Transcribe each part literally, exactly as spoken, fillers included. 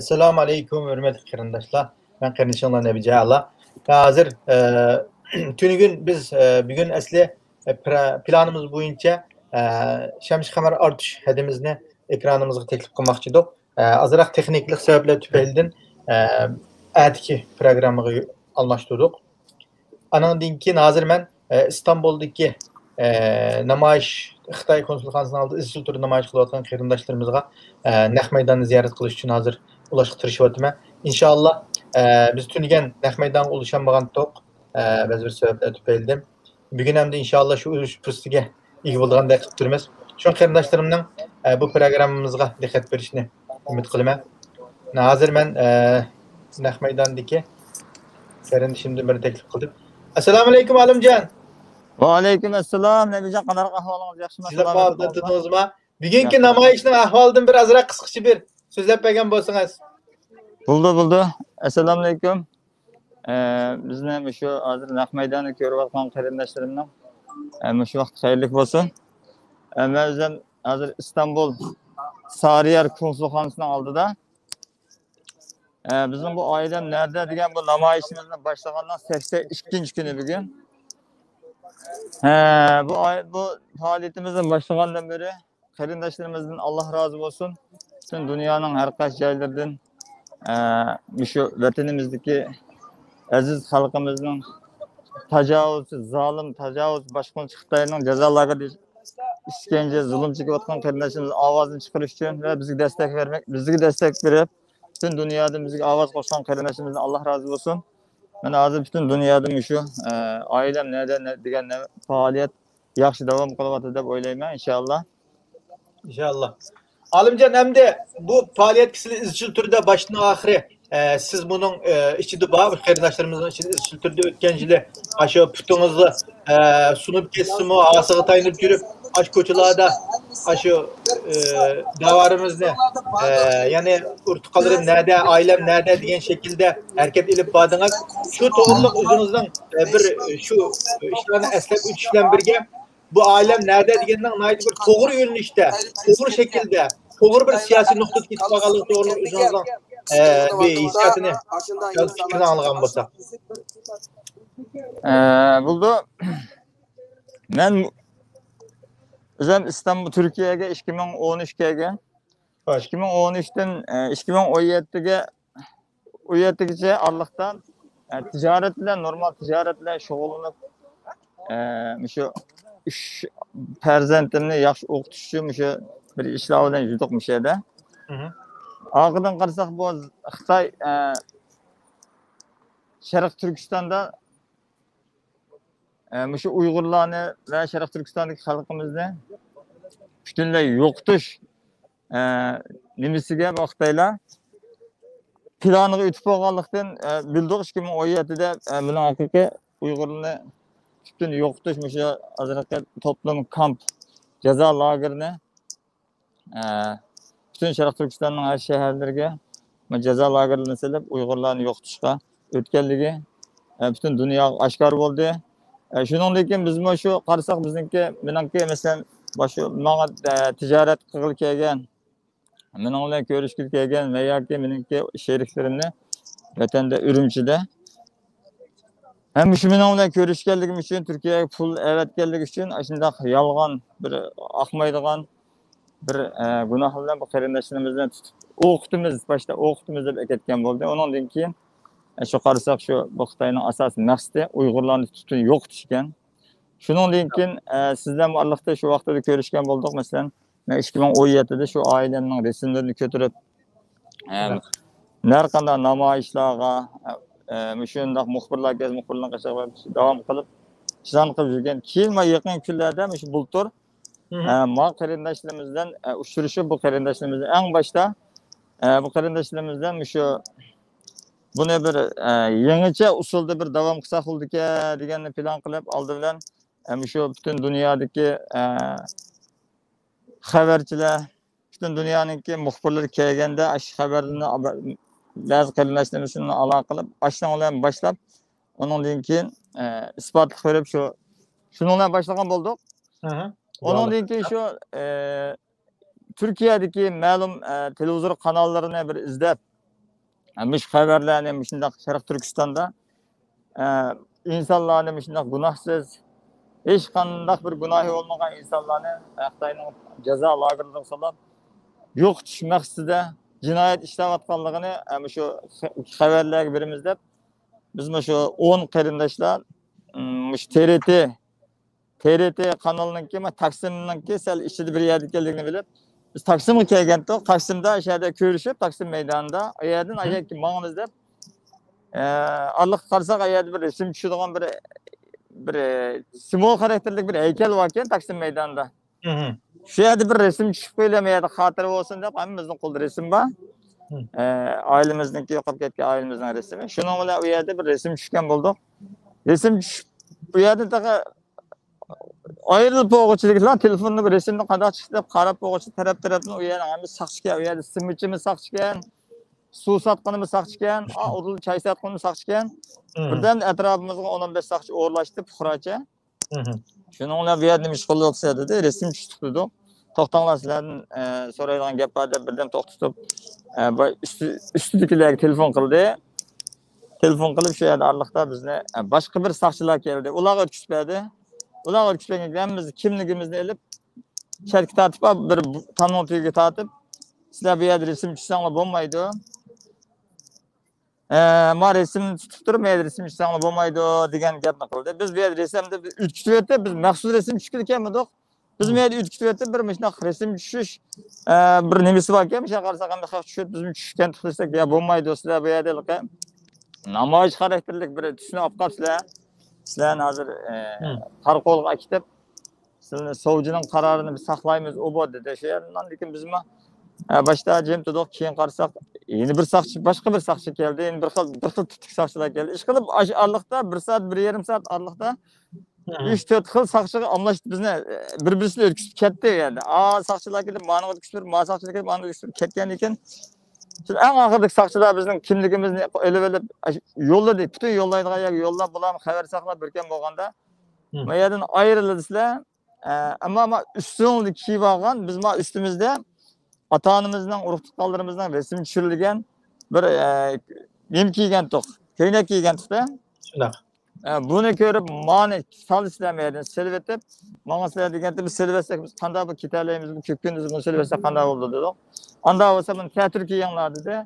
ئەسسالامۇ ئەلەيكۇم، ھۆرمەتلىك قېرىنداشلار. مەن قېرىندىشىڭلار نەبىجان ئەلا. ھازىر، ئە، تۈنۈگۈن بىز، ئە، بۈگۈن ئەسلى، ئە، پىرا-، پىلانىمىز بويىچە، ئە، شەمشى قەمەر ئارتۇش ھەدىمىزنى ئېكرانىمىزغا تەكلىپ قىلماقچى ئىدۇق. ئە، ئازراق تېخنىكلىق سەۋەبلەر تۈپەيلىدىن، ئە، ئەتىكى پروگراممىغا ئالماشتۇردۇق. ئانىڭدىن كېيىن ھازىر مەن، ئە، ئىستانبۇلدىكى، ئە، نامايىش، خىتاي كونسۇلخانىسىنىڭ ئالدىدا ئىزچىل تۈردە نامايىش قىلىۋاتقان قېرىنداشلىرىمىزغا، ئە، نەق مەيداننى زىيارەت قىلىش ئۈچۈن ھازىر ئۇلاشقا تىرىشىۋاتىمەن. ئىنشائاللا، ئە، بىز تۈنۈگۈن نەق مەيدانغا ئۇلىشالمىغانتۇق، ئە، بەزى بىر سەۋەبلەر تۈپەيلىدىن. بۈگۈن ئەمدى ئىنشائاللا شۇ ئۇلىشىش پۇرسىتىگە ئىگە بولىدىغاندەك قىلىپ تۇرىمىز. شۇڭا قېرىنداشلىرىمنىڭ، ئە، بۇ پروگراممىمىزغا دىققەت بېرىشىنى ئۈمىد قىلىمەن. ھازىر مەن، ئە، نەق مەيداندىكى قېرىندىشىمدىن بىرنى تەكلىپ قىلدىم. ئەسسالامۇ ئەلەيكۇم، ئالىمجان. ۋەئەلەيكۇم ئەسسالام، نەبىجان، قانداق ئەھۋالىڭىز؟ ياخشىمۇ؟ سىزلەر سالامەتمۇ؟ بابىدىن تۇتۇڭىزما؟ بۈگۈنكى نامايىشنىڭ ئەھۋالىدىن بىر ئازراق قىسقىچە بىر سۆزلەپ بەرگەن بولسىڭىز. بولدى، بولدى. ئەسسالامۇ ئەلەيكۇم. ئە، بىزنى مۇشۇ ھازىر نەق مەيداندا كۆرۈۋاتقان قېرىنداشلىرىمنىڭ، ئە، مۇشۇ ۋاقىت خەيرلىك بولسۇن. ئە، مەن ئۆزۈم ھازىر ئىستانبۇل سارىيار كونسۇلخانىسىنىڭ ئالدىدا. ئە، بىزنىڭ بۇ ئائىلەم نەدە دېگەن بۇ نامايىشىمىزنى باشلىغاننىڭ سەكسەن ئىككىنچى كۈنى بۈگۈن. ھە، بۇ ئاي-، بۇ پائالىيىتىمىزنى باشلىغاندىن بېرى قېرىنداشلىرىمىزدىن ئاللا رازى بولسۇن. پۈتۈن دۇنيانىڭ ھەر قايسى جايلىرىدىن، ئە، مۇشۇ ۋەتىنىمىزدىكى ئەزىز خەلقىمىزنىڭ تاجاۋۇزچى، زالىم، تاجاۋۇز باشقۇنچى خىتاينىڭ جازا لاگېرىدا ئىشكەنجە، زۇلۇم چېكىۋاتقان قېرىنداشلىرىمىزنىڭ ئاۋازىنى چىقىرىش ئۈچۈن ۋە بىزگە دەستەك بەرمەك، بىزگە دەستەك بېرىپ، پۈتۈن دۇنيادىن بىزگە ئاۋاز قوشقان قېرىنداشلىرىمىزدىن ئاللا رازى بولسۇن. مانا ھازىر پۈتۈن دۇنيادا مۇشۇ، ئە، ئائىلەم نەدە، نە-، دېگەن نە-، پائالىيەت ياخشى داۋام قىلىۋاتىدۇ دەپ ئويلايمەن، ئىنشائاللا. ئىنشائاللا. ئالىمجان، ئەمدى بۇ پائالىيەتكە سىلەر ئىزچىل تۈردە باشتىن ئاخىرى، ئە، سىز بۇنىڭ، ئە، ئىچىدە بار، قېرىنداشلىرىمىزنىڭ ئىچىدە ئىزچىل تۈردە ئۆتكەن يىلى ئاشۇ پۇتىڭىزدا، ئە، سۇنۇپ كەتسىمۇ، ھاسىغا تايىنىپ يۈرۈپ، ئاشۇ كوچىلاردا ئاشۇ، ئە، داۋارىمىزنى، ئە، يەنى ئۇرتۇق قالدۇرۇپ، نەدە، ئائىلەم نەدە دېگەن شەكىلدە ھەرىكەت ئېلىپ باردىڭىز. شۇ توغرىلىق ئۆزىڭىزنىڭ، ئە، بىر، ئە، شۇ ئىشلارنى ئەسلەپ ئۆتۈش بىلەن بىرگە، بۇ ئائىلەم نەدە دېگەننىڭ ناھايىتى بىر توغرا يۆنىلىشتە، توغرا شەكىلدە، توغرا بىر سىياسىي نۇقتىدا كېتىپ بارغانلىقى توغرىلىق ئۆزىڭىزنىڭ، ئە، بىر ھېسسىياتىنى، پىكرىنى ئاڭلىغان بولساق. ئە، بولدى. مەن ئۆزۈم ئىستانبۇل، تۈركىيەگە ئىككى مىڭ ئون ئۈچ كەلگەن. خوش. ئىككى مىڭ ئون ئۈچتىن، ئە، ئىككى مىڭ ئون يەتتىگە، ئون يەتتىگىچە ئارىلىقتا، ئە، تىجارەت بىلەن، نورمال تىجارەت بىلەن شۇغۇللىنىپ، ئە، مۇشۇ ئۈچ پەرزەنتىمنى ياخشى ئوقۇتۇش ئۈچۈن مۇشۇ بىر ئىشلار بىلەن يۈردۇق مۇشۇ يەردە. مھم. ئارقىدىن قارىساق، بۇ خىتاي، ئە، شەرقىي تۈركىستاندا، ئە، مۇشۇ ئۇيغۇرلارنى ۋە شەرقىي تۈركىستاندىكى خەلقىمىزنى پۈتۈنلەي يوقىتىش، ئە، نېمىسىگە بۇ خىتايلار پىلانىغا ئۆتۈپ بولغانلىقتىن، ئە، بىلدۇق، ئىككى مىڭ ئون يەتتىدە، ئە، بۇنىڭ ھەقىقىي ئۇيغۇرلىرىنى پۈتۈن يوقىتىش، مۇشۇ ھازىرقى توپلۇم كامپ، جازا لاگېرىنى، ئە، پۈتۈن شەرقىي تۈركىستاننىڭ ھەر شەھەرلىرىگە جازا لاگېرلىرىنى سېلىپ، ئۇيغۇرلارنى يوقىتىشقا ئۆتكەنلىكى، ئە، پۈتۈن دۇنياغا ئاشكارا بولدى. ئە، شۇنىڭدىن كېيىن بىزمۇ شۇ قارىساق، بىزنىڭكى، مېنىڭكى، مەسىلەن، باشۇ ماڭا، ئە، تىجارەت قىلغىلى كەلگەن، مېنىڭ بىلەن كۆرۈشكىلى كەلگەن ۋە ياكى مېنىڭكى شېرىكلىرىمنى ۋەتەندە، ئۈرۈمچىدە، ھەم مۇشۇ مېنىڭ بىلەن كۆرۈشكەنلىكىم ئۈچۈن، تۈركىيەگە پۇل ئەۋەتكەنلىكى ئۈچۈن، ئاشۇنداق يالغان بىر ئاقمايدىغان بىر، ئە، گۇناھ بىلەن بۇ قېرىنداشلىرىمىزنى تۇتۇپ ئوقۇتىمىز، باشتا ئوقۇتىمىز دەپ ئەكەتكەن بولدى. ئۇنىڭدىن كېيىن، ئە، شۇ قارىساق، شۇ بۇ خىتاينىڭ ئاساسىي مەقسىتى ئۇيغۇرلارنى تۇتۇپ يوقىتىش ئىكەن. شۇنىڭدىن كېيىن، ئە، سىزلەر مۇ ئارىلىقتا شۇ ۋاقتىدا كۆرۈشكەن بولدۇق. مەسىلەن، مەن ئىككى مىڭ ئون يەتتىدە شۇ ئائىلەمنىڭ رەسىملىرىنى كۆتۈرۈپ، ئە، ھە. ھەر قانداق نامايىشلارغا، ئە، مۇشۇنداق مۇخبىرلار كەلسە، مۇخبىرلارنىڭ قېشىغا داۋام قىلىپ، چىزان قىلىپ يۈرگەن. كېيىن مانا يېقىنقى كۈنلەردە مۇشۇ بۇلتۇر، مھم. ئە، ما قېرىنداشلىرىمىز بىلەن، ئە، ئۇچرىشىپ، بۇ قېرىنداشلىرىمىز ئەڭ باشتا، ئە، بۇ قېرىنداشلىرىمىز بىلەن مۇشۇ بۇنى بىر، ئە، يېڭىچە ئۇسۇلدا بىر داۋام قىلساق بولىدىكەن دېگەننى پىلان قىلىپ، ئالدى بىلەن، ئە، مۇشۇ پۈتۈن دۇنيادىكى، ئە، خەۋەرچىلەر، پۈتۈن دۇنيانىڭكى مۇخبىرلىرى كەلگەندە، ئاشۇ خەۋەرلىرىنى ئابا-، بەزى قېرىنداشلىرىمىز شۇنى ئالاقە قىلىپ، ئاشۇنىڭ بىلەن باشلاپ، ئۇنىڭدىن كېيىن، ئە، ئىسپاتلىق بېرىپ، شۇ، شۇنىڭ بىلەن باشلىغان بولدۇق. ئەھە. ئۇنىڭدىن كېيىن شۇ، ئە، تۈركىيەدىكى مەلۇم، ئە، تېلېۋىزور قاناللىرىنى بىر ئىزدەپ، مۇشۇ خەۋەرلەرنى مۇشۇنداق شەرقىي تۈركىستاندا، ئە، ئىنسانلارنى مۇشۇنداق گۇناھسىز، ھېچقانداق بىر گۇناھى بولمىغان ئىنسانلارنى، ئە، خىتاينىڭ جازا لاگېرلىرىغا سولاپ، يوقىتىش مەقسىتىدە جىنايەت ئىشلەۋاتقانلىقىنى، ئە، مۇشۇ خەۋەرلەرگە بېرىمىز دەپ، بىز مۇشۇ ئون قېرىنداشلار، مۇشۇ تې رې تې، تې رې تې قانىلىنىڭكى، تاكسىمنىڭكى سەل ئىچىدە بىر يەردە ئىكەنلىكىنى بىلىپ، بىز تاكسىمغا كەلگەنتۇق. تاكسىمدا ئاشۇ يەردە كۆرۈشۈپ، تاكسىم مەيدانىدا، ئۇ يەردىن ئاشۇ يەرگە ماڭىمىز دەپ، ئە، ئارىلىققا قارىساق، ئۇ يەردە بىر رەسىم چۈشىدىغان بىر، بىر، ئە، سىمۋول خاراكتېرلىك بىر ھەيكەل باركەن تاكسىم مەيدانىدا. شۇ يەردە بىر رەسىم چۈشۈپ قويىلى، ئۇ يەردە خاتىرە بولسۇن دەپ، ھەممىمىزنىڭ قولىدا رەسىم بار. ئە، ئائىلىمىزنىڭكى، يوقاپ كەتكەن ئائىلىمىزنىڭ رەسىمى. شۇنىڭ بىلەن ئۇ يەردە بىر رەسىم چۈشكەن بولدۇق. رەسىم چۈشۈپ، بۇ يەردىن تېخى ئايرىلىپ بولغۇچىلىكلا تېلېفوندا بىر رەسىمنى قانداق چىقتى دەپ قاراپ بولغۇچە تەرەپ-تەرەپتىن ئۇ يەرنىڭ ھەممىسى ساقچىكەن، ئۇ يەردە سىمچىمۇ ساقچىكەن، سۇ ساتقىنىمۇ ساقچىكەن، ئا، ئۇدۇل چاي ساتقىنىمۇ ساقچىكەن. بىردەم ئەتراپىمىزغا ئون ئون بەش ساقچى ئورۇنلاشتى پۇقراچە. شۇنىڭ بىلەن بۇ يەردە نېمە ئىش قىلدۇق دېسە دېدى، رەسىم چۈشتۇق دېدۇق. توختاڭلار، سىلەردىن، ئە، سورايدىغان گەپ بار دەپ بىردەم توختىتىپ، ئە، بۇ ئۈستى-، ئۈستىدىكىلەرگە تېلېفون قىلدى. تېلېفون قىلىپ شۇ يەردە ئارىلىقتا بىزنى، ئە، باشقا بىر ساقچىلار كەلدى. ئۇلارغا ئۆتكۈزۈپ بەردى. ئۇلارغا ئۆتكۈزۈپ بەرگەن ھەممىمىز كىملىكىمىزنى ئېلىپ، چەتكە تارتىپ، بىر تامنىڭ تۈۋىگە تارتىپ، سىلەر بۇ يەردە رەسىم چۈشسەڭلار بولمايدۇ. ئە، ما رەسىمنى تۇتۇپ تۇرۇپ، ما يەردە رەسىم چۈشسەڭلار بولمايدۇ دېگەن گەپنى قىلدى. بىز بۇ يەردە رەسىمدە ئۆتكۈزۈۋەتتى، بىز مەخسۇس رەسىم چۈشكىلى كەلمىدۇق. بىز ما يەردە ئۆتكۈزۈۋەتتى، بىر مۇشۇنداق رەسىم چۈشۈش، ئە، بىر نېمىسى باركەن، مۇشۇغا قارىساق، ئەمدى خەق چۈشۈپ، بىزمۇ چۈشكەن دېسەك، يا بولمايدۇ، سىلەر بۇ يەردە ھېلىقى نامايىش خاراكتېرلىك بىر تۈسنى ئاپ قاپسىلەر. سىلەرنى ھازىر، ئە، قاراقولغا ئەكېتىپ، سىلەرنى سوۋجىنىڭ قارارىنى بىز ساقلايمىز، ئۇ بۇ دېدى. شۇ يەردىن ئاندىن كېيىن بىزمۇ، ئە، باشتا جىم تۇردۇق، كېيىن قارىساق، يەنە بىر ساقچى، باشقا بىر ساقچى كەلدى، يەنە بىر خىل، بىر خىل تىپتىكى ساقچىلار كەلدى. ئىشقىلىپ، ئاشۇ ئارىلىقتا بىر سائەت، بىر يېرىم سائەت ئارىلىقتا ئۈچ، تۆت خىل ساقچىغا ئالماشتى، بىزنى، ئە، بىر-، بىرسىنى ئۆتكۈزۈپ كەتتى يەنە. ئا، ساقچىلار كېلىپ مانىڭ ئۆتكۈزۈپ، ما ساقچىلار كېلىپ مانىڭ ئۆتكۈزۈپ كەتكەندىن كېيىن، شۇ ئەڭ ئاخىرىدىكى ساقچىلار بىزنىڭ كىملىكىمىزنى ئېلىۋېلىپ، ئاشۇ يوللىدى. پۈتۈن يوللايدىغان يەرگە يوللاپ، بۇلارمۇ خەۋەر ساقلاپ، بىركەم بولغاندا، ما يەردىن ئايرىلىدۇ سىلەر. ئە، ئەمما ما ئۈستۈڭلاردا كىيىپ ئالغان، بىز ما ئۈستىمىزدە ئاتا-ئانىمىزنىڭ، ئۇرۇق-تۇغقانلىرىمىزنىڭ رەسىمى چۈشۈرۈلگەن بىر، ئە، نېمە كىيگەنتۇق، كۆينەك كىيگەنتۇق-دە. شۇنداق. ئە، بۇنى كۆرۈپ، مانى سالىسىلەر ما يەردىن سېلىۋېتىپ، ماڭا سىلەر دېگەندە، بىز سېلىۋەتسەك، بىز قانداق بىر كېتەلەيمىز، بۇ كۆپ كۈندۈز بۇنى سېلىۋەتسەك قانداق بولىدۇ دېدۇق. ئاندا بولسا بۇنى تەتۈر كىيىڭلار دېدى.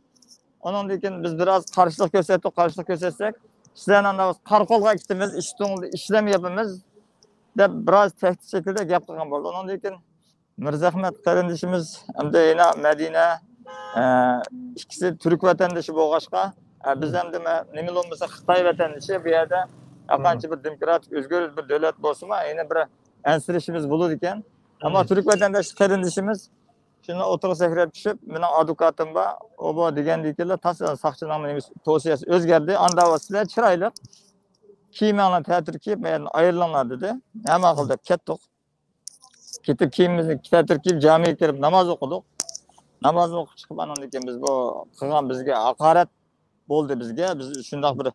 ئۇنىڭدىن كېيىن بىز بىراز قارشىلىق كۆرسەتتۇق، قارشىلىق كۆرسەتسەك، سىلەرنى ئاندا قاراقولغا ئەكېتىمىز، ئىشتىڭلاردا ئىشلارمۇ ياپىمىز دەپ بىراز تەھدىت شەكلىدە گەپ قىلغان بولدى. ئۇنىڭدىن كېيىن مىرزەخمەت قېرىندىشىمىز ھەمدە يەنە مەدىنە، ئە، ئىككىسى تۈرك ۋەتەندىشى بولغاچقا، ئە، بىز ھەمدە مە-، نېمە بولمىسا خىتاي ۋەتەندىشى، بۇ يەردە ھەرقانچە بىر دېموكراتىك ئۆزگەر بىر دۆلەت بولسىمۇ، يەنە بىر ئەنسىرىشىمىز بولىدىكەن. ئەمما تۈرك ۋەتەنداش قېرىندىشىمىز شۇنى ئوتتۇرىغا سەكرەپ چۈشۈپ، مېنىڭ ئادۋوكاتىم بار، ئۇ بۇ دېگەندىن كېيىن تاس-، ساقچىنىڭ نېمىسى، توسىيەسى ئۆزگەردى. ئاندا سىلەر چىرايلىق كىيىمىڭلارنى تەتۈر كىيىپ، مەيەردىن ئايرىلىڭلار دېدى. ھە، ماقۇل دەپ كەتتۇق. كېتىپ كىيىمىمىزنى تەتۈر كىيىپ جامىگە كىرىپ ناماز ئوقۇدۇق. نامازنى ئوقۇپ چىقىپ ئاناندىن كېيىن بىز بۇ قىلغان بىزگە ھاقارەت بولدى بىزگە. بىز شۇنداق بىر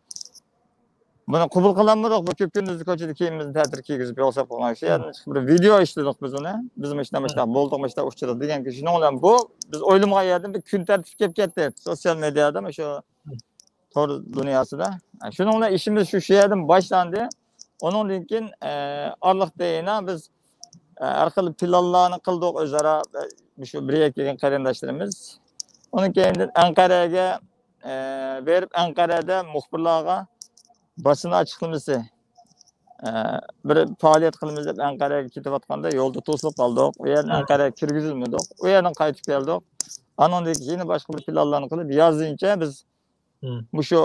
بۇنى قوبۇل قىلالمىدۇق. بۇ كۆپ كۈندۈزدە كوچىدا كىيىمىمىزنى تەتۈر كىيگۈزۈپ يوقساپ قويغان شۇ يەردىن چىقىپ بىر ۋىدېئو ئىشلىدۇق بىز ئۇنى. بىز مۇشۇنداق، مۇشۇنداق بولدۇق، مۇشۇنداق ئۇچرىدۇق دېگەن شۇنىڭ بىلەن بۇ بىز ئويلىمىغان يەردىن بىر كۈن تەرتىپكە كېلىپ كەتتى سوتسىيال مېدىيادا شۇ تور دۇنياسىدا. شۇنىڭ بىلەن ئىشىمىز شۇ، شۇ يەردىن باشلاندى. ئۇنىڭدىن كېيىن، ئە، ئارىلىقتا يەنە بىز، ئە، ھەر خىل پىلانلارنى قىلدۇق ئۆزئارا، ئە، شۇ بىر يەرگە كەلگەن قېرىنداشلىرىمىز. ئۇنىڭ كەينىدىن ئەنقەرەگە، ئە، بېرىپ، ئەنقەرەدە مۇخبىرلارغا باسما ئاچىقلىمىسى، ئە، بىر پائالىيەت قىلىمىز دەپ ئەنقەرەگە كېتىۋاتقاندا يولدا توسۇلۇپ قالدۇق. ئۇ يەردىن ئەنقەرەگە كىرگۈزۈلمىدۇق. ئۇ يەردىن قايتىپ كەلدۇق. ئانىڭدىن كېيىن يەنە باشقا بىر پىلانلارنى قىلىپ، يازغىچە بىز مۇشۇ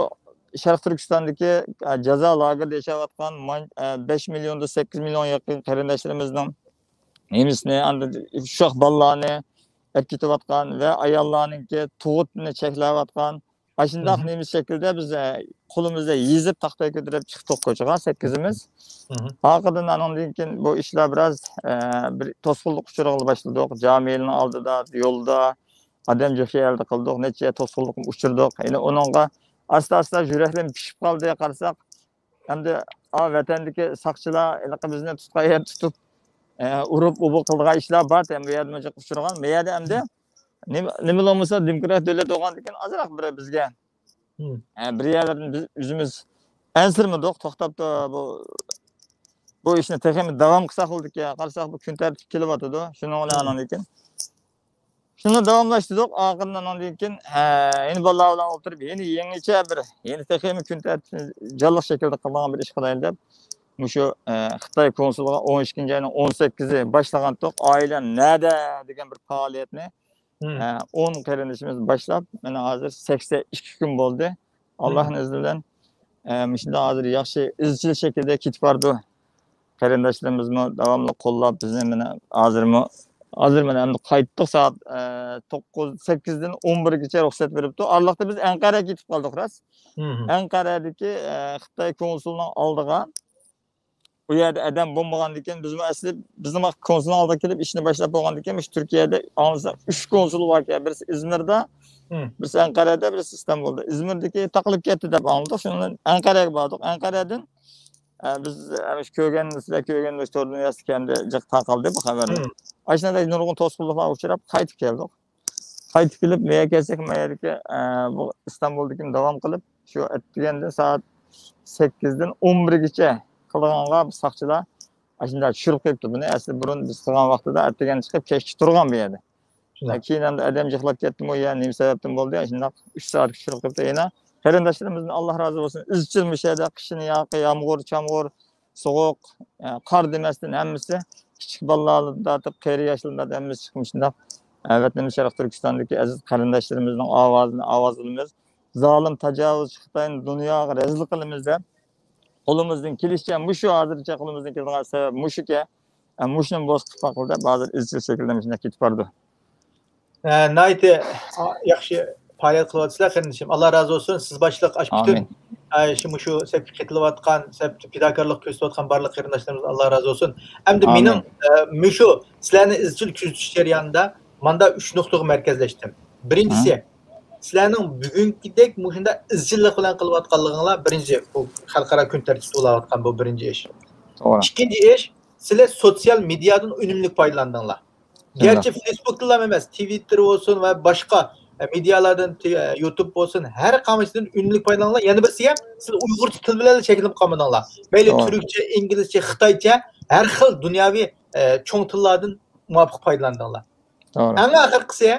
شەرقىي تۈركىستاندىكى، ئە، جازا لاگېرىدا ياشاۋاتقان مان-، ئە، بەش مىليوندىن سەككىز مىليونغا يېقىن قېرىنداشلىرىمىزنىڭ نېمىسىنى، ئاندىن ئۇششاق بالىلارنى ئەپ كېتىۋاتقان ۋە ئاياللارنىڭكى تۇغۇتىنى چەكلەۋاتقان ئاشۇنداق نېمە شەكىلدە بىز، ئە، قولىمىزدا يېزىپ تاختاي كۆتۈرۈپ چىقتۇق كوچىغا سەككىزىمىز. ئارقىدىن ئانىڭدىن كېيىن بۇ ئىشلار بىراز، ئە، بىر توسقۇنلۇق ئۇچرىغىلى باشلىدۇق. جامىنىڭ ئالدىدا، يولدا، ئادەم جىق يەردە قىلدۇق، نەچچە توسقۇنلۇققا ئۇچرىدۇق. يەنە ئۇنىڭغا ئاستا-ئاستا يۈرەكلىرىمىز پىشىپ قالدى، قارىساق، ئەمدى، ئا، ۋەتەندىكى ساقچىلار ھېلىقى بىزنى تۇتقان يەردە تۇتۇپ، ئە، ئۇرۇپ، ئۇبۇ قىلىدىغان ئىشلار بار، بۇ يەردە مۇشۇ ئۇچرىغان. بۇ يەردە ئەمدى نېمە، نېمە بولمىسا دېموكرات دۆلەت بولغاندىكىن ئازراق بىر بىزگە ھە، بىر يەرلەردىن بىز ئۆزىمىز ئەنسىرىمىدۇق، توختاپتۇ بۇ، بۇ ئىشنى تېخىمۇ داۋام قىلساق بولىدىكەن، قارىساق بۇ كۈن تەرتىپكە كېلىۋاتىدۇ. شۇنىڭ بىلەن ئاندىن كېيىن شۇنى داۋاملاشتۇردۇق. ئاخىرىدا ئاندىن كېيىن، ھە، يەنە بالىلار بىلەن ئولتۇرۇپ، يەنە يېڭىچە بىر، يەنە تېخىمۇ كۈن تەرتىپىنى جانلىق شەكىلدە قىلىدىغان بىر ئىش قىلايلى دەپ، مۇشۇ، ئە، خىتاي كونسۇلىغا ئون ئىككىنچى ئاينىڭ ئون سەككىزى باشلىغانتۇق. «ئائىلەم نەدە؟» دېگەن بىر پائالىيەتنى، ئە، ئون قېرىندىشىمىز باشلاپ، مانا ھازىر سەكسەن ئىككى كۈن بولدى. ئاللاھنىڭ ئىزنى بىلەن، ئە، مۇشۇنداق ھازىر ياخشى ئىزچىل شەكىلدە كېتىپ بارىدۇ. قېرىنداشلىرىمىزمۇ داۋاملىق قوللاپ بىزنى، مانا ھازىرمۇ، ھازىر مانا ئەمدى قايتتۇق، سائەت، ئە، توققۇز، سەككىزدىن ئون بىرگىچە رۇخسەت بېرىپتۇ. ئارىلىقتا بىز ئەنقەرەگە كېتىپ قالدۇق، راست. ئەنقەرەدىكى، ئە، خىتاي كونسۇلىنىڭ ئالدىغا، ئۇ يەردە ئادەم بولمىغاندىكىن، بىزمۇ ئەسلى بىزنىڭ كونسۇلنىڭ ئالدىغا كېلىپ ئىشنى باشلاپ بولغاندىكىن، مۇشۇ تۈركىيەدە ئاڭلىساق ئۈچ كونسۇل باركەن، بىرسى ئىزمىردا، بىرسى ئەنقەرەدە، بىرسى ئىستانبۇلدا. ئىزمىردىكى تاقىلىپ كەتتى دەپ ئاڭلىدۇق. شۇنىڭ بىلەن ئەنقەرەگە باردۇق. ئەنقەرەدىن، ئە، بىز، ئە، مۇشۇ كۆرگەن، سىلەر كۆرگەن مۇشۇ تور دۇنياسىدا كەمدە جىق تارقالدى بۇ خەۋەرلەر. ئاشۇنداق نۇرغۇن توسقۇنلۇقلارغا ئۇچراپ قايتىپ كەلدۇق. قايتىپ كېلىپ، مەيەر كەلسەك، مەيەردىكى، ئە، بۇ ئىستانبۇلدىكىنى داۋام قىلىپ، شۇ ئەتىگەندىن سائەت سەككىزدىن ئون بىرگىچە قىلغانغا ساقچىلار ئاشۇنداق چۈشۈرۈپ قويۇپتۇ. بۇنى ئەسلى بۇرۇن بىز قىلغان ۋاقتىدا ئەتىگەن چىقىپ، كەچكە تۇرغان بۇ يەردە. شۇنداق. كېيىن ئەمدى ئادەم جىقلاپ كەتتىمۇ يا نېمە سەۋەبتىن بولدى، ئاشۇنداق ئۈچ سائەتكە چۈشۈرۈپ قويۇپتۇ يەنە. قېرىنداشلىرىمىزدىن ئاللا رازى بولسۇن. ئىزچىل مۇشۇ يەردە قىشىنى ياقى يامغۇر، چامغۇر، سوغۇق، ئە، قار دېمەستىن ھەممىسى، كىچىك بالىلاردىن تارتىپ قېرى ياشلىرىدىن ھەممىسى چىقىپ مۇشۇنداق، ئە، ۋەتىنىمىز شەرقىي تۈركىستاندىكى ئەزىز قېرىنداشلىرىمىزنىڭ ئاۋازىنى ئاۋاز قىلىمىز. زالىم تاجاۋۇزچى خىتاينى دۇنياغا رەزىل قىلىمىز دەپ، قولىمىزدىن كېلىشىچە، مۇشۇ ھازىرچە قولىمىزدىن كېلىدىغان سەۋەب مۇشۇكەن. ئە، مۇشۇنى بولسا قىلىپ باققىلى دەپ، ھازىر ئىزچىل شەكىلدە مۇشۇنداق كېتىپ بارىدۇ. ئە، ناھايىتى، ئا، ياخشى پائالىيەت قىلىۋاتىسىلەر، قېرىندىشىم. ئاللا رازى بولسۇن. سىز باشلىق ئاشۇ پۈتۈن، ئامىن. ئە، شۇ، مۇشۇ سەپكە قېتىلىۋاتقان، سەپتە پىداكارلىق كۆرسىتىۋاتقان بارلىق قېرىنداشلىرىمىزغا ئاللا رازى بولسۇن. ئەمدى ئامىن. مېنىڭ، ئە، مۇشۇ سىلەرنى ئىزچىل كۆزىتىش جەريانىدا ماندا ئۈچ نۇقتىغا مەركەزلەشتىم. بىرىنچىسى، سىلەرنىڭ بۈگۈنكىدەك مۇشۇنداق ئىزچىللىق بىلەن قىلىۋاتقانلىقىڭلار، بىرىنچى، بۇ خەلقئارا كۈن تەرتىپتە بولاۋاتقان بۇ بىرىنچى ئىش. توغرا. ئىككىنچى ئىش، سىلەر سوتسىيال مېدىيادىن ئۈنۈملۈك پايدىلاندىڭلار. شۇنداق. گەرچە فېيسبۇكتىنلا ئەمەس، تىۋىتتېر بولسۇن ۋە باشقا، ئە، مېدىيالاردىن، تى-، ئە، يۇتۇب بولسۇن، ھەر قامچىدىن ئۈنۈملۈك پايدىلاندىڭلار. يەنە بىرسىگە، سىلەر ئۇيغۇرچە تىل بىلەنلا چەكلىنىپ قالمىدىڭلار. مەيلى توغرا. تۈركچە، ئىنگلىزچە، خىتايچە، ھەر خىل دۇنياۋى، ئە، چوڭ تىللاردىن مۇۋاپىق پايدىلاندىڭلار. توغرا. ئەڭ ئاخىرقىسى،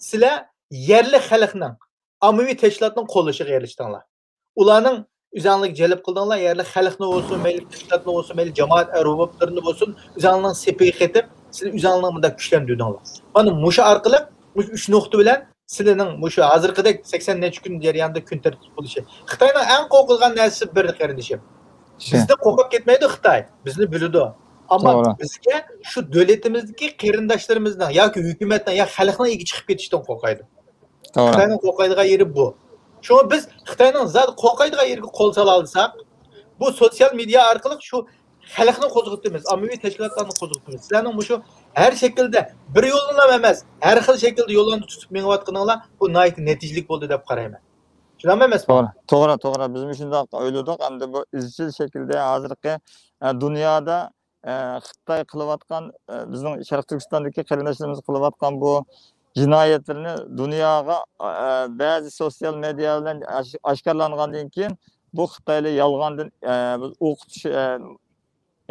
سىلەر يەرلىك خەلقنىڭ، ئاممىۋى تەشكىلاتنىڭ قوللىشىغا ئېرىشتىڭلار. ئۇلارنىڭ ئۆزۈڭلارنى جەلپ قىلدىڭلار، يەرلىك خەلقنى بولسۇن، مەيلى تەشكىلاتنى بولسۇن، مەيلى جامائەت ئەربابلىرىنى بولسۇن، ئۆزۈڭلارنىڭ سېپىگە قېتىپ، سىلەر ئۆزۈڭلارنى مۇنداق كۈچلەندۈردۈڭلار. مانا مۇشۇ ئارقىلىق، مۇشۇ ئۈچ نۇقتا بىلەن سىلەرنىڭ مۇشۇ ھازىرقىدەك سەكسەن نەچچە كۈن جەريانىدا كۈن تەرتىپ بولۇشى. خىتاينىڭ ئەڭ قورقىدىغان نەرسىسى بىر، قېرىندىشىم. شۇ. بىزدىن قورقۇپ كەتمەيدۇ خىتاي، بىزنى بىلىدۇ. ئەمما توغرا. بىزگە شۇ دۆلىتىمىزدىكى قېرىنداشلىرىمىزنىڭ ياكى ھۆكۈمەتنىڭ يا خەلقنىڭ ئىگە چىقىپ كېتىشىدىن قورقايدۇ. توغرا. خىتاينىڭ قورقايدىغان يېرى بۇ. شۇڭا بىز خىتاينىڭ زادى قورقايدىغان يېرىگە قول سالالىساق، بۇ سوتسىيال مېدىيا ئارقىلىق شۇ خەلقنى قوزغىتىمىز، ئاممىۋى تەشكىلاتلارنى قوزغىتىمىز. سىلەرنىڭ مۇشۇ ھەر شەكىلدە، بىر يولنىلا ئەمەس، ھەر خىل شەكىلدە يوللارنى تۇتۇپ مېڭىۋاتقىنىڭلار بۇ ناھايىتى نەتىجىلىك بولدى دەپ قارايمەن. شۇنداقمۇ ئەمەسمۇ؟ توغرا، توغرا، توغرا. بىزمۇ شۇنداق ئويلىدۇق. ئەمدى بۇ ئىزچىل شەكىلدە ھازىرقى، ئە، دۇنيادا، ئە، خىتاي قىلىۋاتقان، ئە، بىزنىڭ شەرقىي تۈركىستاندىكى قېرىنداشلىرىمىز قىلىۋاتقان بۇ جىنايەتلىرىنى دۇنياغا، ئە، بەزى سوتسىيال مېدىيا بىلەن ئاش-، ئاشكارىلانغاندىن كېيىن، بۇ خىتايلار يالغاندىن، ئە، بىز ئوقۇتۇش، ئە،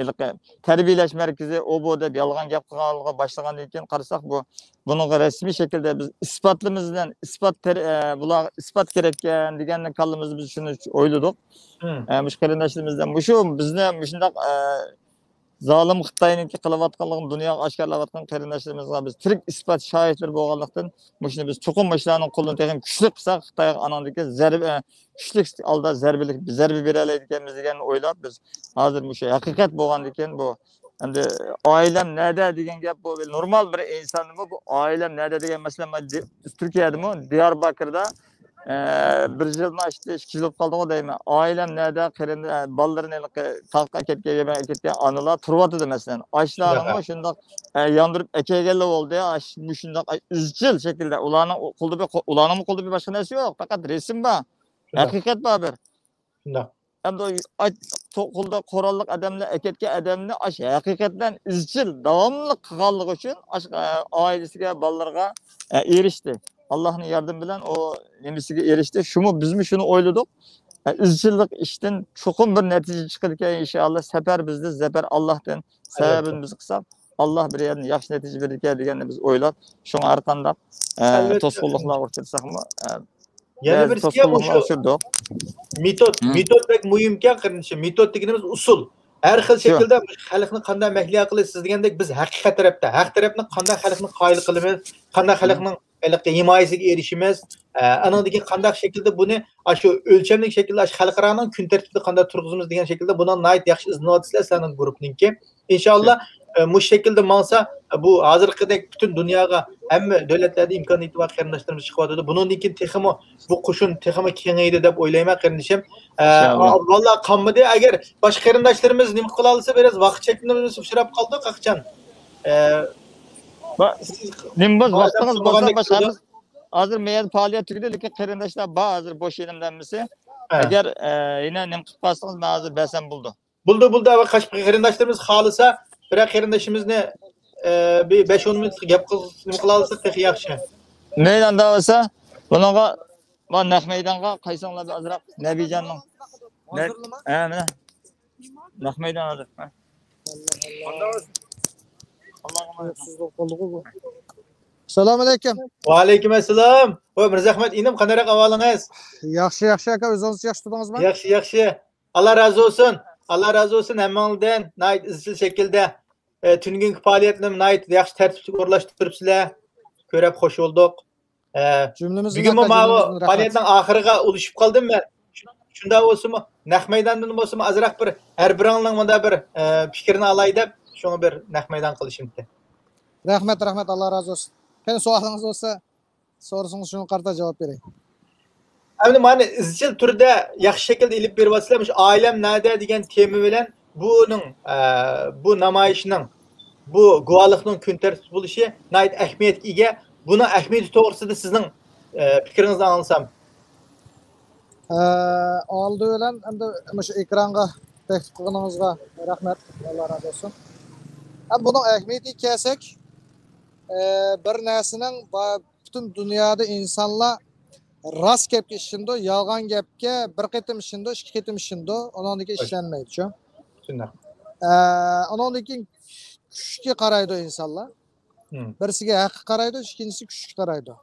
ھېلىقى تەربىيەلەش مەركىزى ئۇ بۇ دەپ يالغان گەپ قىلغانلىقىغا باشلىغاندىن كېيىن قارىساق، بۇ، بۇنىڭغا رەسمىي شەكىلدە بىز ئىسپاتلىمىز بىلەن، ئىسپات تەر-، ئە، بۇلارغا ئىسپات كېرەككەن دېگەندىن كاللىمىزدا بىز شۇنى ئويلىدۇق. ئە، مۇشۇ قېرىنداشلىرىمىزدىن مۇشۇ بىزنى مۇشۇنداق، ئە، زالىم خىتاينىڭكى قىلىۋاتقانلىقىنى دۇنياغا ئاشكارىلاۋاتقان قېرىنداشلىرىمىزغا بىز تىرىك ئىسپات شاھىتلىرى بولغانلىقتىن، مۇشۇنى بىز چوقۇم مۇشۇلارنىڭ قولىنى تېخىمۇ كۈچلۈك قىلساق، خىتايغا ئانىڭدىن كېيىن زەربە، ئە، كۈچلۈك ھالدا زەربىلىك، زەربە بېرەلەيدىكەنمىز دېگەننى ئويلاپ، بىز ھازىر مۇشۇ ھەقىقەت بولغاندىكىن، بۇ ئەمدى «ئائىلەم نەدە؟» دېگەن گەپ، بۇ نورمال بىر ئىنساندىمۇ بۇ «ئائىلەم نەدە؟» دېگەن مەسىلە، مانا، دى-، تۈركىيەدىمۇ، دىيارباكىردا، ئە، بىر يىلدىن ئاشتى، ئىككى يىل بولۇپ قالدىغۇ دەيمەن. «ئائىلەم نەدە؟» قېرىندى، ئە، بالىلىرىنى ھېلىقى تاغقا ئەكەتكەن، يەرگە ئەكەتكەن ئانىلار تۇرۇۋاتىدۇ، مەسىلەن. ئاشۇلارنىمۇ شۇنداق، ئە، ياندۇرۇپ ئەكەلگەنلەر بولدى. ئاش-، مۇشۇنداق، ئاي، ئىزچىل شەكىلدە ئۇلارنىڭ قولىدا بىر، ئۇلارنىڭمۇ قولىدا بىر باشقا نەرسە يوق، پەقەت رەسىم بار، ھەقىقەت بار بىر. شۇنداق. ئەمدى ئاي، تو-، قولدا قوراللىق ئادەملەر ئەكەتكەن ئادەمنى ئاشۇ ھەقىقەتەن ئىزچىل، داۋاملىق قىلغانلىقى ئۈچۈن ئاشۇ، ئە، ئائىلىسىگە، بالىلىرىغا، ئە، ئېرىشتى. ئاللاھنىڭ ياردىمى بىلەن ئۇ نېمىسىگە ئېرىشتى. شۇمۇ، بىزمۇ شۇنى ئويلىدۇق. ئە، ئىزچىللىق ئىشتىن چوقۇم بىر نەتىجە چىقىدىكەن، ئىنشائاللا. سەپەر بىزدە، زەپەر ئاللاھتىن. سەۋەبىنى بىز قىلساق، ئاللاھ بىر يەردىن ياخشى نەتىجە بېرىدىكەن دېگەننى بىز ئويلاپ، شۇڭا ھەر قانداق، ئە، توسقۇنلۇقلارغا ئۇچرىساقمۇ، ئە، يەنە بىرسى، توسقۇنلۇقلارغا ئۇچرىدۇق. مېتود، مېتود بەك مۇھىمكەن، قېرىندىشىم. مېتود دېگىنىمىز ئۇسۇل. ھەر خىل شەكىلدە خەلقنى قانداق مەھلىيا قىلىش، سىز دېگەندەك، بىز ھەقىقەت تەرەپتە، ھەق تەرەپنى قانداق خەلقنى قايىل قىلىمىز، قانداق خەلقنىڭ ھېلىقى ھىمايىسىگە ئېرىشىمىز، ئە، ئانىڭدىن كېيىن قانداق شەكىلدە بۇنى ئاشۇ ئۆلچەملىك شەكىلدە ئاشۇ خەلقئارانىڭ كۈن تەرتىپىدە قانداق تۇرغۇزىمىز دېگەن شەكىلدە بۇنى ناھايىتى ياخشى ئىزدىنىۋاتىسىلەر سىلەرنىڭ گۇرۇپپىنىڭكى. ئىنشائاللا، ئە، مۇشۇ شەكىلدە ماڭسا، بۇ ھازىرقىدەك پۈتۈن دۇنياغا، ھەممە دۆلەتلەردە ئىمكانىيىتى بار قېرىنداشلىرىمىز چىقىۋاتىدۇ. بۇنىڭدىن كېيىن تېخىمۇ بۇ قوشۇن تېخىمۇ كېڭىيىدۇ دەپ ئويلايمەن، قېرىندىشىم. ئە، ئىنشائاللا. ۋاللا قالمىدى. ئەگەر باشقا قېرىنداشلىرىمىز نېمە قىلالىسا، بىراز ۋاقىت چەكلىمىسى ئۇچراپ قالدۇق ھەقىچان. ئە، نېمە بولسا، ۋاقتىڭىز بولسا، باشقا ھازىر مەيەن پائالىيەت تۈگىدى، لېكىن قېرىنداشلار بار ھازىر بوش يېنىمدا ھەممىسى. ئەگەر، ئە، يەنە نېمە قىلىپ قالسىڭىز، مەن ھازىر بەرسەم بولىدۇ. بولدى، بولدى، قېرىنداشلىرىمىز خالىسا، بىرەر قېرىندىشىمىزنى، ئە، بىر بەش ئون مىنۇت گەپ قىل-، نېمە قىلالىساق تېخى ياخشى. مەيداندا بولسا، بۇنىڭغا، ما، نەق مەيدانغا قايسىڭلار بىر ئازراق، نەبىجاننىڭ. ھە، مانا. نەق مەيدان ھازىر. ھە. ئاللاھۇ ئەكبەر. سالام ئەلەيكۇم. ۋەئەلەيكۇم ئەسسالام. ۋاي، مىرزا ئەخمەت ئىنىم، قانداق ئەھۋالىڭىز؟ ياخشى، ياخشى ئاكا، ئۆزىڭىز ياخشى تۇردىڭىزمۇ؟ ياخشى، ياخشى. ئاللا رازى بولسۇن. ئاللا رازى بولسۇن ھەممىڭىزدىن. ناھايىتى ئىزچىل شەكىلدە، ئە، تۈنۈگۈنكى پائالىيەتنى ناھايىتى ياخشى تەرتىپلىك ئورۇنلاشتۇرۇپسىلەر. كۆرۈپ خوش بولدۇق. ئە، جۈملىمىزدىن بۈگۈنمۇ ماۋۇ پائالىيەتنىڭ ئاخىرىغا ئۇلىشىپ قالدىم مەن. شۇنداق بولسىمۇ، نەق مەيداندىن بولسىمۇ ئازراق بىر ھەر بىرىڭلارنىڭ مۇنداق بىر، ئە، پىكرىنى ئالاي دەپ، شۇڭا بىر نەق مەيدان قىلىشىمتى. رەھمەت، رەھمەت، ئاللا رازى بولسۇن. قېنى، سوئالىڭىز بولسا، سورىسىڭىز، شۇنىڭغا قارىتا جاۋاب بېرەي. ئەمدى مانا ئىزچىل تۈردە ياخشى شەكىلدە ئېلىپ بېرىۋاتىسىلەر. مۇشۇ ئائىلەم نەدە دېگەن تېما بىلەن بۇنىڭ، ئە، بۇ نامايىشنىڭ، بۇ گۇۋاھلىقنىڭ كۈن تەرتىپتە بولۇشى ناھايىتى ئەھمىيەتكە ئىگە. بۇنىڭ ئەھمىيىتى توغرىسىدا سىزنىڭ، ئە، پىكرىڭىزنى ئاڭلىسام. ئە، ئالدى بىلەن ئەمدى مۇشۇ ئېكرانغا تەكلىپ قىلغىنىڭىزغا رەھمەت، ئاللا رازى بولسۇن. ھەم بۇنىڭ ئەھمىيىتىگە كەلسەك، ئە، بىر نەرسىنىڭ با-، پۈتۈن دۇنيادا ئىنسانلار راست گەپكە ئىشىنىدۇ، يالغان گەپكە بىر قېتىم ئىشىنىدۇ، ئىككى قېتىم ئىشىنىدۇ، ئۇنىڭدىن كېيىن ئىشەنمەيدۇ، شۇ. شۇنداق. ئە، ئۇنىڭدىن كېيىن كۈچكە قارايدۇ ئىنسانلار. بىرسىگە ھەققە قارايدۇ، ئىككىنچىسى كۈچكە قارايدۇ.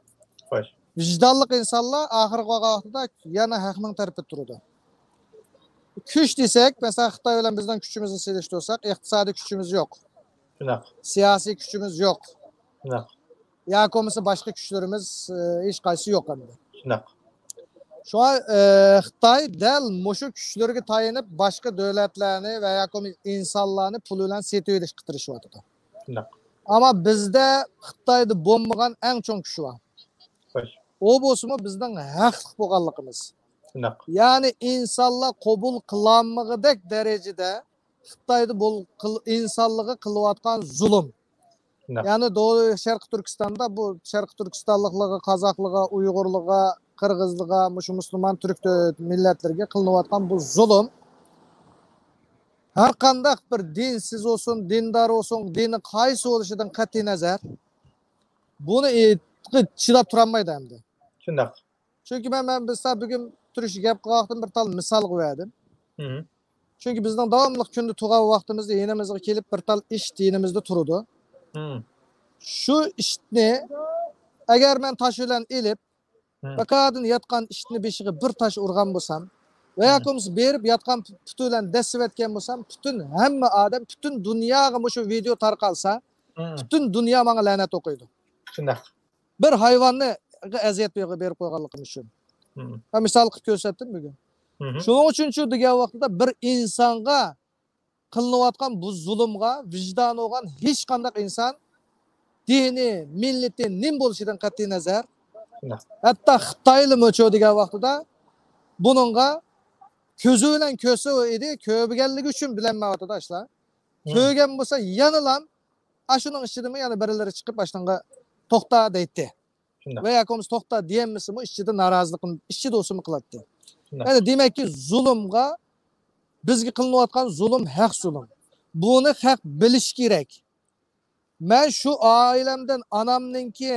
خوش. ۋىجدانلىق ئىنسانلار ئاخىرغا بارغان ۋاقتىدا يەنە ھەقنىڭ تەرىپىدە تۇرىدۇ. كۈچ دېسەك، مەسىلەن، خىتاي بىلەن بىزنىڭ كۈچىمىزنى سېلىشتۇرساق، ئىقتىسادىي كۈچىمىز يوق. شۇنداق. سىياسىي كۈچىمىز يوق. شۇنداق. ياكى بولمىسا باشقا كۈچلىرىمىز، ئى، ھېچقايسىسى يوق ئەمدى. شۇنداق. شۇڭا، ئى، خىتاي دەل مۇشۇ كۈچلىرىگە تايىنىپ باشقا دۆلەتلەرنى ۋە ياكى بولمىسا ئىنسانلارنى پۇل بىلەن سېتىۋېلىشقا تىرىشىۋاتىدۇ. شۇنداق. ئەمما بىزدە خىتايدا بولمىغان ئەڭ چوڭ كۈچ بار. خوش. ئۇ بولسىمۇ بىزنىڭ ھەقلىق بولغانلىقىمىز. شۇنداق. يەنى ئىنسانلار قوبۇل قىلالمىغۇدەك دەرىجىدە خىتايدا بول-، قىل-، ئىنسانلىققا قىلىۋاتقان زۇلۇم. شۇنداق. يەنى دو-، شەرقىي تۈركىستاندا بۇ شەرقىي تۈركىستانلىقلارغا، قازاقلارغا، ئۇيغۇرلارغا، قىرغىزلارغا، مۇشۇ مۇسۇلمان تۈرك دۆ-، مىللەتلىرىگە قىلىنىۋاتقان بۇ زۇلۇم ھەر قانداق بىر دىنسىز بولسۇن، دىندار بولسۇن، دىنى قايسى بولۇشىدىن قەتئىينەزەر، بۇنى ئېيتقا چىداپ تۇرالمايدۇ ئەمدى. شۇنداق. چۈنكى مەن، مەن بىر سائەت بۈگۈن تۇرۇشتا گەپ قىلغان ۋاقتىم بىر تال مىسالغا بەردىم. چۈنكى بىزنىڭ داۋاملىق كۈندە تۇرغان ۋاقتىمىزدا يېنىمىزغا كېلىپ بىر تال ئىت يېنىمىزدا تۇرىدۇ. شۇ ئىتنى ئەگەر مەن تاش بىلەن ئېلىپ، بەكاردىن ياتقان ئىتنى بېشىغا بىر تاش ئۇرغان بولسام، ۋە ياكى بولمىسا بېرىپ ياتقان پۇتى بىلەن دەسسىۋەتكەن بولسام، پۈتۈن ھەممە ئادەم، پۈتۈن دۇنياغا مۇشۇ ۋىدېئو تارقالسا، پۈتۈن دۇنيا ماڭا لەنەت ئوقۇيدۇ. شۇنداق. بىر ھايۋاننى ئەزىيەت بېرىپ قويغانلىقىم ئۈچۈن. مەن مىسال قىلىپ كۆرسەتتىم بۈگۈن. شۇنىڭ ئۈچۈن شۇ دېگەن ۋاقتىدا بىر ئىنسانغا قىلىنىۋاتقان بۇ زۇلۇمغا ۋىجدانى بولغان ھېچقانداق ئىنسان دىنى، مىللىتى نېمە بولۇشىدىن قەتئىينەزەر، ھەتتا خىتايلىمۇ شۇ دېگەن ۋاقتىدا بۇنىڭغا كۆزى بىلەن كۆرسە ئىدى، كۆرمىگەنلىكى ئۈچۈن بىلەلمەيۋاتىدۇ ئاشۇلار. كۆرگەن بولسا يەنىلا ئاشۇنىڭ ئىچىدىمۇ يەنە بىرلىرى چىقىپ ئاشۇنىڭغا توختا دەيتتى. شۇنداق. ۋە ياكى بولمىسا توختا دېيەلمىسىمۇ ئىچىدە نارازىلىقىنى ئىچىدە بولسىمۇ قىلاتتى. شۇنداق. يەنى دېمەككى زۇلۇمغا، بىزگە قىلىنىۋاتقان زۇلۇم ھەق زۇلۇم. بۇنى خەق بىلىشى كېرەك. مەن شۇ ئائىلەمدىن ئانامنىڭكى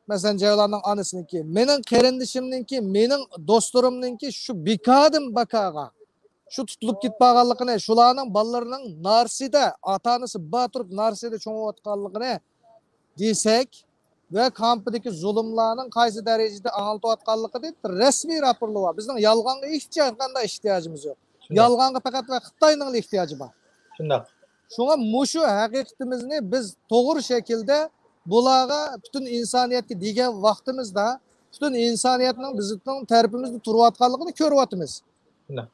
مەسىلەن، جەۋلاننىڭ ئانىسىنىڭكى، مېنىڭ قېرىندىشىمنىڭكى، مېنىڭ دوستلىرىمنىڭكى شۇ بىكادىن باكاغا شۇ تۇتۇلۇپ كېتىپ قالغانلىقىنى، شۇلارنىڭ بالىلىرىنىڭ نارسىدا، ئاتا-ئانىسى بار تۇرۇپ نارسىدا چوڭىيىۋاتقانلىقىنى دېسەك ۋە كامپىدىكى زۇلۇملارنىڭ قايسى دەرىجىدە ئاڭلىتىۋاتقانلىقىنى رەسمىي راپورلىرى بار. بىزنىڭ يالغانغا ھېچقانداق ئېھتىياجىمىز يوق. شۇنداق. يالغانغا پەقەت ۋە خىتاينىڭلا ئېھتىياجى بار. شۇنداق. شۇڭا مۇشۇ ھەقىقىتىمىزنى بىز توغرا شەكىلدە بۇلارغا، پۈتۈن ئىنسانىيەتكە دېگەن ۋاقتىمىزدا، پۈتۈن ئىنسانىيەتنىڭ بىزنىڭ تەرىپىمىزدە تۇرۇۋاتقانلىقىنى كۆرۈۋاتىمىز. شۇنداق.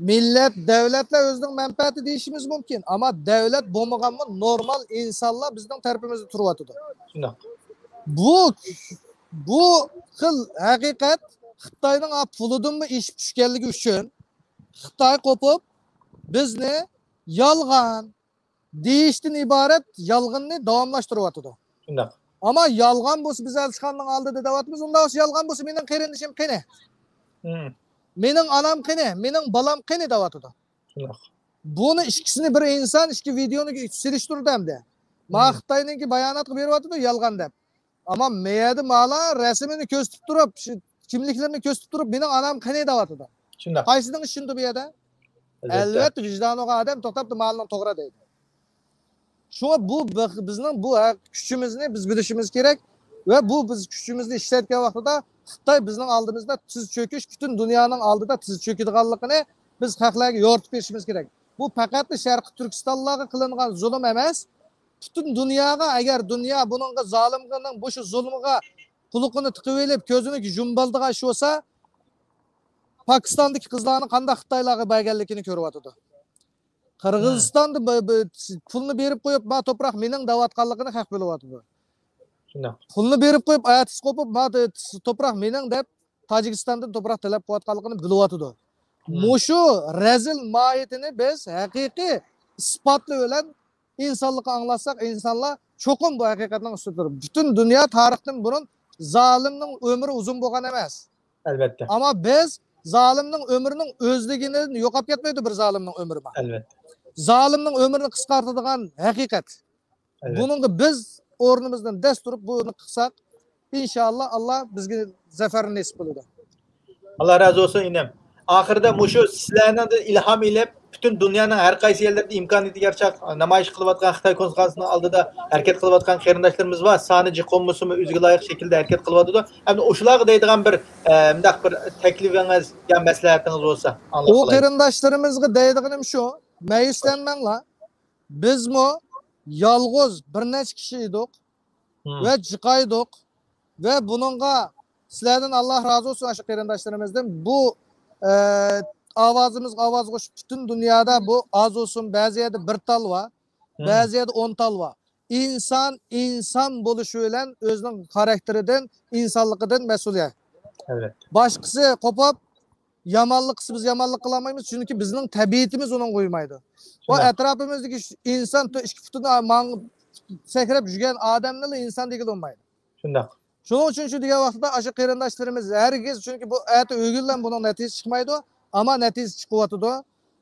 مىللەت، دۆلەتلەر ئۆزىنىڭ مەنپەئەتى دېيىشىمىز مۇمكىن، ئەمما دۆلەت بولمىغانمۇ نورمال ئىنسانلار بىزنىڭ تەرىپىمىزدە تۇرۇۋاتىدۇ. شۇنداق. بۇ، بۇ خىل ھەقىقەت خىتاينىڭ پۇلىدىنمۇ ئېشىپ چۈشكەنلىكى ئۈچۈن خىتاي قوپۇپ بىزنى يالغان دېيىشتىن ئىبارەت يالغىنىنى داۋاملاشتۇرۇۋاتىدۇ. شۇنداق. ئەمما يالغان بولسا، بىز ئەلچىخانىنىڭ ئالدىدا دەۋاتىمىز، ئۇنداق بولسا يالغان بولسا، مېنىڭ قېرىندىشىم قېنى؟ مېنىڭ ئانام قېنى؟ مېنىڭ بالام قېنى دەۋاتىدۇ. شۇنداق. بۇنى ئىككىسىنى بىر ئىنسان ئىككى ۋىدېونى سېلىشتۇردى ئەمدى. ما خىتاينىڭكى باياناتقا بېرىۋاتىدۇ يالغان دەپ. ئەمما مەيەدە مالا رەسىمىنى كۆرسىتىپ تۇرۇپ، شۇ كىملىكلىرىنى كۆرسىتىپ تۇرۇپ، مېنىڭ ئانام قېنى دەۋاتىدۇ. شۇنداق. قايسىنىڭ ئىشىنىدۇ بۇ يەردە؟ ئەلۋەتتە. ئەلۋەتتە، ۋىجدانى بولغان ئادەم توختاپ مالىنىڭ توغرا دەيدۇ. شۇڭا بۇ بىخ-، بىزنىڭ بۇ ھەق-، كۈچىمىزنى بىز بىلىشىمىز كېرەك ۋە بۇ بىز كۈچىمىزنى ئىشلەتكەن ۋاقتىدا خىتاي بىزنىڭ ئالدىمىزدا تىز چۆكۈش، پۈتۈن دۇنيانىڭ ئالدىدا تىز چۆكىدىغانلىقىنى بىز خەقلەرگە يورۇتۇپ بېرىشىمىز كېرەك. بۇ پەقەتلا شەرقىي تۈركىستانلارغا قىلىنغان زۇلۇم ئەمەس، پۈتۈن دۇنياغا، ئەگەر دۇنيا بۇنىڭغا، زالىمنىڭ بۇ شۇ زۇلمىغا قۇلىقىنى تىقىۋېلىپ، كۆزىنى يۇمۇۋالىدىغان ئىش بولسا، پاكىستاندىكى قىزلارنى قانداق خىتايلارغا بەرگەنلىكىنى كۆرۈۋاتىدۇ. قىرغىزىستاندا ب-، ب-، پۇلنى بېرىپ قويۇپ، ما توپراق مېنىڭ دەۋاتقانلىقىنى خەق بىلىۋاتىدۇ. شۇنداق. پۇلنى بېرىپ قويۇپ، ئەتىسى قوپۇپ، ما ت-، توپراق مېنىڭ دەپ، تاجىكىستاندىن توپراق تەلەپ قىلىۋاتقانلىقىنى بىلىۋاتىدۇ. مۇشۇ رەزىل ماھىيىتىنى بىز ھەقىقىي ئىسپاتلار بىلەن ئىنسانلىققا ئاڭلاتساق، ئىنسانلار چوقۇم بۇ ھەقىقەتنىڭ ئۈستىدە تۇرىدۇ. پۈتۈن دۇنيا تارىختىن بۇرۇن زالىمنىڭ ئۆمرى ئۇزۇن بولغان ئەمەس. ئەلۋەتتە. ئەمما بىز زالىمنىڭ ئۆمرىنىڭ ئۆزلۈكىدىن يوقاپ كەتمەيدۇ بىر زالىمنىڭ ئۆمرى بار. ئەلۋەتتە. زالىمنىڭ ئۆمرىنى قىسقارتىدىغان ھەقىقەت. ئەلۋەتتە. بۇنىڭغا بىز ئورنىمىزدىن دەس تۇرۇپ بۇنى قىلساق، ئىنشائاللا، ئاللا بىزگە زەپەرنى نېسىپ قىلىدۇ. ئاللا رازى بولسۇن، ئىنىم. ئاخىرىدا مۇشۇ سىلەرنىڭدىن ئىلھام ئېلىپ، پۈتۈن دۇنيانىڭ ھەر قايسى يەرلىرىدە ئىمكانىيىتىگە يارىشا نامايىش قىلىۋاتقان خىتاي كونسۇلخانىسىنىڭ ئالدىدا ھەرىكەت قىلىۋاتقان قېرىنداشلىرىمىز بار. سانى جىق بولمىسىمۇ، ئۆزىگە لايىق شەكىلدە ھەرىكەت قىلىۋاتىدۇ. ئەمدى ئۇشۇلارغا دەيدىغان بىر، ئە، مۇنداق بىر تەكلىپىڭىز يا مەسلىھەتىڭىز بولسا، ئاڭلاپ قالايلى. قېرىنداشلىرىمىزغا دەيدىغىنىم شۇ، مەيۈسلەنمەڭلار. بىزمۇ يالغۇز بىر نەچچە كىشى ئىدۇق ۋە جىقايدۇق. ۋە بۇنىڭغا سىلەردىن ئاللا رازى بولسۇن، ئاشۇ قېرىنداشلىرىمىزدىن. بۇ، ئە، ئاۋازىمىزغا ئاۋاز قوشۇپ، پۈتۈن دۇنيادا بۇ ئاز بولسۇن، بەزى يەردە بىر تال بار، بەزى يەردە ئون تال بار. ئىنسان ئىنسان بولۇشى بىلەن ئۆزىنىڭ خاراكتېرىدىن، ئىنسانلىقىدىن مەسئۇل. ئەلۋەتتە. باشقىسى قوپۇپ، يامانلىق قىلسا، بىز يامانلىق قىلالمايمىز، چۈنكى بىزنىڭ تەبىئىتىمىز ئۇنىڭغا ئۇيمايدۇ. ۋە ئەتراپىمىزدىكى ئىنسان، تۆ-، ئىككى پۇتىدا ماڭ-، سەكرەپ يۈرگەن ئادەمنىلا ئىنسان دېگىلى بولمايدۇ. شۇنداق. شۇنىڭ ئۈچۈن شۇ دېگەن ۋاقىتتا ئاشۇ قېرىنداشلىرىمىز ھەرگىز، چۈنكى بۇ ئەتە ئۆگۈنلەم بۇنىڭ نەتىجىسى چىقمايدۇ، ئەمما نەتىجىسى چىقىۋاتىدۇ.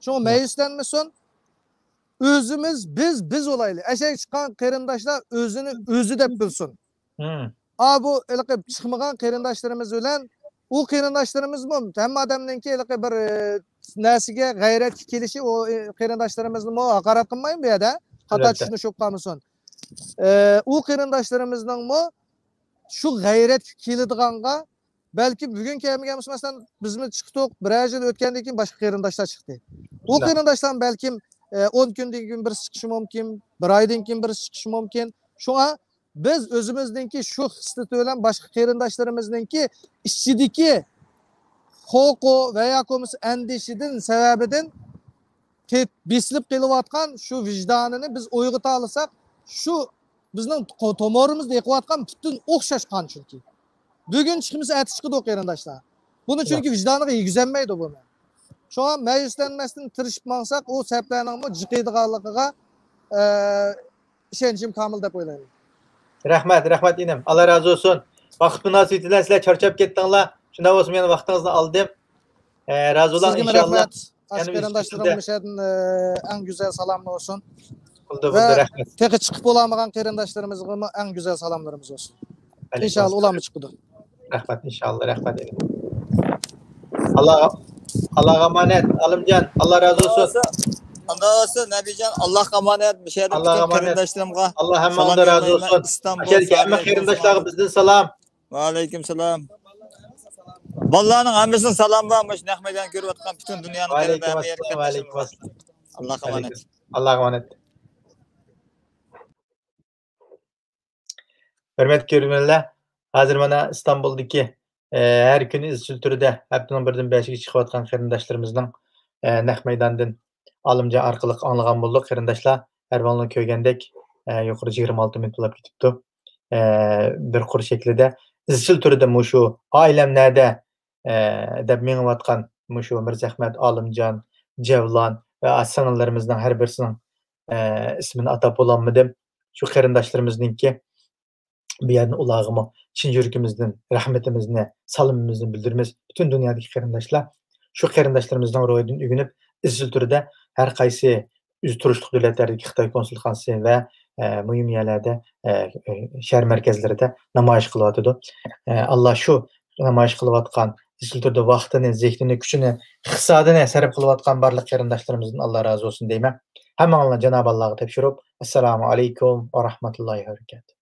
شۇڭا مەيۈسلەنمىسۇن. ئۆزىمىز، بىز، بىز بولايلى. ئەشەگە چىققان قېرىنداشلار ئۆزىنى ئۆزى دەپ بىلسۇن. ئا، بۇ ھېلىقى چىقمىغان قېرىنداشلىرىمىز بىلەن، ئۇ قېرىنداشلىرىمىزمۇ ھەممە ئادەمنىڭكى ھېلىقى بىر، ئە، نەرسىگە، غەيرەتكە كېلىشى، ئۇ، ئە، قېرىنداشلىرىمىزنىمۇ ھاقارەت قىلمايمەن بۇ يەردە. خاتا چۈشىنىش بولۇپ قالمىسۇن. ئە، ئۇ قېرىنداشلىرىمىزنىڭمۇ شۇ غەيرەتكە كېلىدىغانغا، بەلكىم بۈگۈن كەلمىگەن بولسا، مەسىلەن، بىزمۇ چىقتۇق، بىرەر يىل ئۆتكەندىن كېيىن باشقا قېرىنداشلار چىقتى. ئۇ قېرىنداشلار بەلكىم، ئە، ئون كۈندىن كېيىن بىرسى چىقىشى مۇمكىن، بىر ئايدىن كېيىن بىرسى چىقىشى مۇمكىن. شۇڭا بىز ئۆزىمىزنىڭكى شۇ خىسلىتى بىلەن باشقا قېرىنداشلىرىمىزنىڭكى ئىچىدىكى قورقۇ ۋە ياكى بولمىسا ئەندىشىدىن سەۋەبىدىن قېت-، بېسىلىپ قېلىۋاتقان شۇ ۋىجدانىنى بىز ئويغىتالىساق، شۇ بىزنىڭ قو-، تومۇرىمىزدا ئېقىۋاتقان پۈتۈن ئوخشاش قان چۈنكى. بۈگۈن چىقمىسا، ئەتە چىقىدۇ، قېرىنداشلار. بۇنى چۈنكى ۋىجدانىغا يېگۈزەلمەيدۇ بۇنى. شۇڭا مەيۈسلەنمەستىن تىرىشىپ ماڭساق، ئۇ سەپلەرنىڭمۇ جىقىيدىغانلىقىغا، ئە، ئىشەنچىم كامىل دەپ ئويلايمەن. رەھمەت، رەھمەت ئىنىم. ئاللا رازى بولسۇن. ۋاقىت مۇناسىۋىتى بىلەن سىلەر چارچاپ كەتتىڭلار. شۇنداق بولسىمۇ يەنە ۋاقتىڭىزنى ئالدىم. ئە، رازى بولۇڭ، سىزگىمۇ ئىنشاللا. رەھمەت. ئاشۇ قېرىنداشلىرىمغا مۇشۇ يەردىن، ئە، ئەڭ گۈزەل سالامنى بولسۇن. بولدى، بولدى، رەھمەت. تېخى چىقىپ بولالمىغان قېرىنداشلىرىمىزغىمۇ ئەڭ گۈزەل سالاملىرىمىز بولسۇن. ئىنشاللا ئۇلارمۇ چىقىدۇ. رەھمەت، ئىنشاللا، رەھمەت. ئاللاغا، ئاللاغا ئامانەت، ئالىمجان، ئاللا رازى بولسۇن. ئاندا بولسۇن، نەبىجان، ئاللاغا ئامانەت. مۇشۇ يەردە ئاللاغا پۈتۈن ئامانەت. قېرىنداشلىىرىمغا ئاللا ھەممىڭلارنى سالام رازى يوللايمەن. بولسۇن. ئىستانبۇل، مۇشۇ يەردىكى ھەممە سابىر قېرىنداشلارغا قېرىنداشلارغا. بىزدىن سالام. ۋەئەلەيكۇم سالام. بالىلارنىڭ ھەممىسىنىڭ سالامى بار، مۇشۇ نەق مەيداننى كۆرۈۋاتقان پۈتۈن دۇنيانىڭ ۋەئەلەيكۇم قېرىنداشلىرىغا. ئەسسالام، ۋەئەلەيكۇم ئەسسالام. ئاللاغا ئامانەت. ئاللاغا ئامانەت. ھۆرمەتلىك كۆرۈرمەنلەر، ھازىر مانا ئىستانبۇلدىكى، ئە، ھەر كۈنى ئىزچىل تۈردە ھەپتىنىڭ بىردىن بەشىگە چىقىۋاتقان قېرىنداشلىرىمىزنىڭ، ئە، نەق مەيدانىدىن ئالىمجان ئارقىلىق ئاڭلىغان بولدۇق. قېرىنداشلار، ھەر ۋاقىتتا كۆرگەندەك، ئە، يۇقىرى يىگىرمە ئالتە مىنۇت بولاپ كېتىپتۇ. ئە، بىر قۇر شەكلىدە ئىزچىل تۈردە مۇشۇ ئائىلەم نەدە، ئە، دەپ مېڭىۋاتقان مۇشۇ مىرزەخمەت، ئالىمجان، جەۋلان ۋە سىڭىللىرىمىزنىڭ ھەر بىرسىنىڭ، ئە، ئىسمىنى ئاتاپ بولالمىدىم. شۇ قېرىنداشلىرىمىزنىڭكى بۇ يەردىن ئۇلارغىمۇ چىن يۈرىكىمىزدىن رەھمىتىمىزنى، سالىمىمىزنى بىلدۈرىمىز. پۈتۈن دۇنيادىكى قېرىنداشلار شۇ قېرىنداشلىرىمىزنىڭ روھىدىن ئۆگىنىپ، ئىزچىل تۈردە ھەر قايسى ئۆزى تۇرۇشلۇق دۆلەتلەردىكى خىتاي كونسۇلخانىسى ۋە، ئە، مۇھىم يەرلەردە، ئە، شەھەر مەركەزلىرىدە نامايىش قىلىۋاتىدۇ. ئە، ئاللا شۇ نامايىش قىلىۋاتقان، ئىزچىل تۈردە ۋاقتىنى، زېھنىنى، كۈچىنى، ئىقتىسادىنى سەرپ قىلىۋاتقان بارلىق قېرىنداشلىرىمىزدىن ئاللا رازى بولسۇن دەيمەن. ھەممىڭلارنى جانابى ئاللاغا تاپشۇرۇپ، ئەسسالامۇ ئەلەيكۇم ۋە رەھمەتۇللاھى ۋە بەرىكاتۇھ.